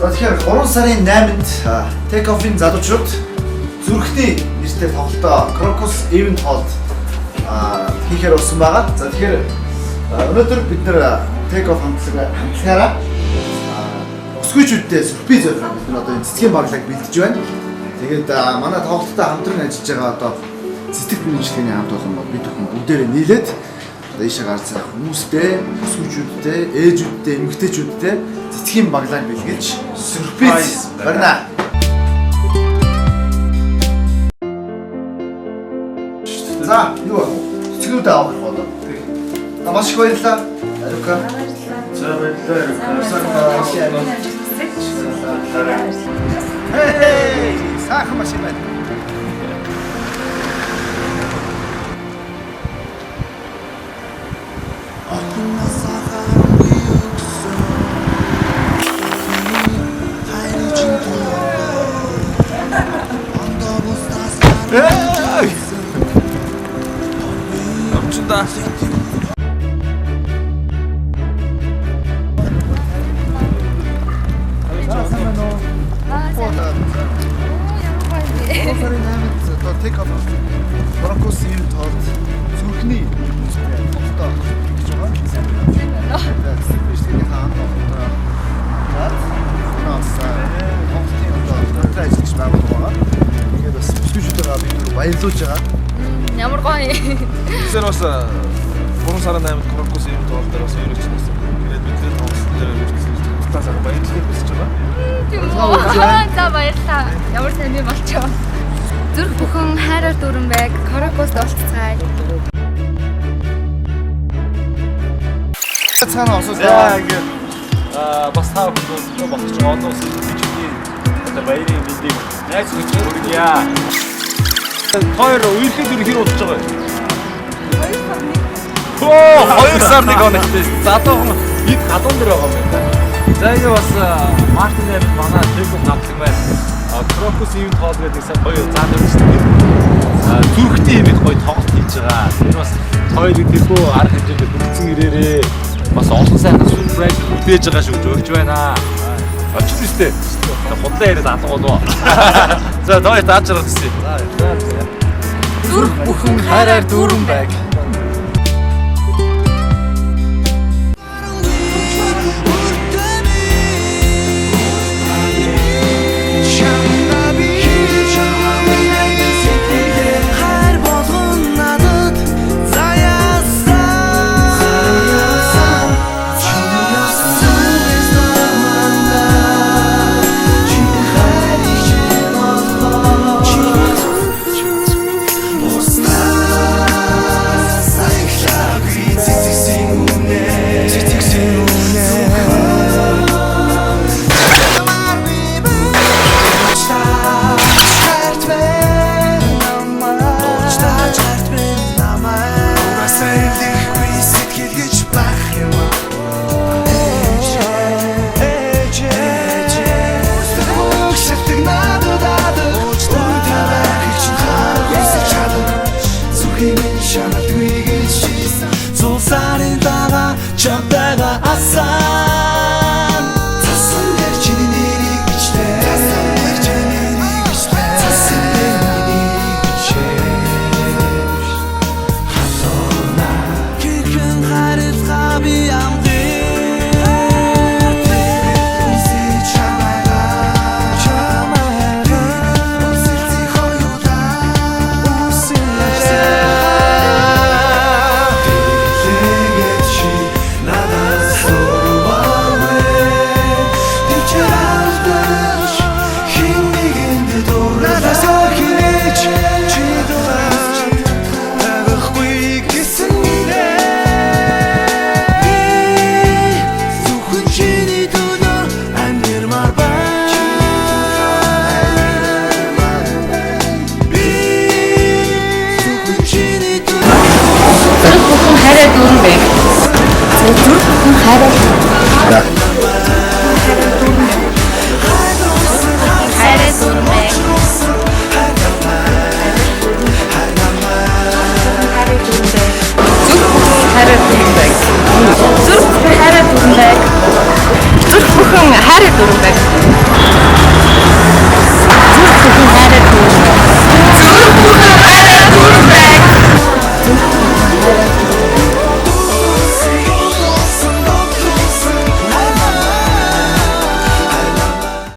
За, тэгэхээр 3 сарын 8-нд Take Off-ын залуучууд зүрхний нэртэй тоглолтоо Crocus Event Hall-д хийхээр болсон байгаа. За, тэгэхээр өнөөдөр бид нэр Take Off хамтлагаараа өсгүйчүүдтэй сюрприз өгөх бид нар одоо энэ цэцгийн баглаг бэлдэж байна. Тэгээд манай тоглолттой хамтран ажиллаж байгаа одоо цэцэг мэргэжилтний хамт олон бол бид бүхэн бүгдээрээ нийлээд одоо ийшээ гарсан хүмүүстэй, өсгүйчүүдтэй, ээжүүдтэй, эмэгтэйчүүдтэй цэцгийн баглааг бэлгэлж сюрприз барина. За, юу вэ? Цэцгүүдээ авах одоо. За, маш их баярлалаа. Арука. За, баярлалаа. Хей, сайхан машин байна. Амчинда. За, сайн байна уу? Оо, ямар гоё юм бэ. 3 сарын 8-нд одоо Take Off Crocus Event Hall зүрхний тоглолтоо хийж байгаа. Сайн байна уу? Цэцэг мэргэжилтний хамт олонтой. За, бас тоглолтын одоо хамтран ажиллаж байгуулга байгаа. Тэгээд бас өсгүйчүүдээ бид нар баярлуулж байгаа. Ямар гоё. Тэгэхээр бас 3 сарын 8-нд Crocus Event Hall дээр бас ерөөч бас тэгээд бидний тоглолтын дээр ерөөч та сайхан баярлалаа хүсэж байгаа. Тийм үү? За, баярлалаа. Ямар сайн юм болчихоо. Зүрх бүхэн хайраар дүүрэн байг. Crocus-д уулзцгаая. Цаана За, осоо. ингээд бас та бүхэн болгож байгаа олон улсын бичгийн одоо баярын мэндийг найз нөхөд хүргье. Хоёр үерхэд ер хэр удаж байгаа вэ? Оо, 2 сар 1 хоногтой. Залуухан эд гадуун дээр байгаа юм байна. За, ингээ бас Мартин 8-нд манай Take Off хамтлаг байна. Crocus Event Hall гэдэг сайн гоё заа дөрвсөн. Зүрхтэй юм их гоё тоглолт хийж байгаа. Тэр бас хоёрыг тэрхүү арга хэмжээнд хүргэсэн ирээрээ бас олон сайхан surprise хүлээж байгаа шүү гэж өгч байна. Очиж үстэй. Худлаа яриад алга болов. За, тоо дааж байгаа гэсэн. Зүрх бүхэн хайраар дүүрэн байг. Хайр болгон надад заяасан. Чиний хайрыг чи бодгоо. Бусдаас аяглаагүй цэцэгсэн үнэ. Цэцэгсэн үнэ. Зулсарын дагаа чамтайгаа асан. Цасан дээр чиний нэрийг бичлээ. Цасан дээр чиний нэрийг бичлээ. Цасан дээр миний нэрийг бичлээ. Халууна Хэрхэн харилцаа би амгэр. Үсэж чамайгаа. Чамайгаа. Үсэлцэх хоёулаа. Үсэлцэх. Тэгэлээгээд чи надаас сурвалвэ. Тичээлдэж хэн нэгэнд дурлаа хинэж чи дураж тавихгүй гэсэн нэ. Би зөвхөн чиний төлөө амьдармаар байна. Би зөвхөн чиний төлөө. Зүрх бүхэн хайраар дүүрэн байг. Зүрх бүхэн хайраар За.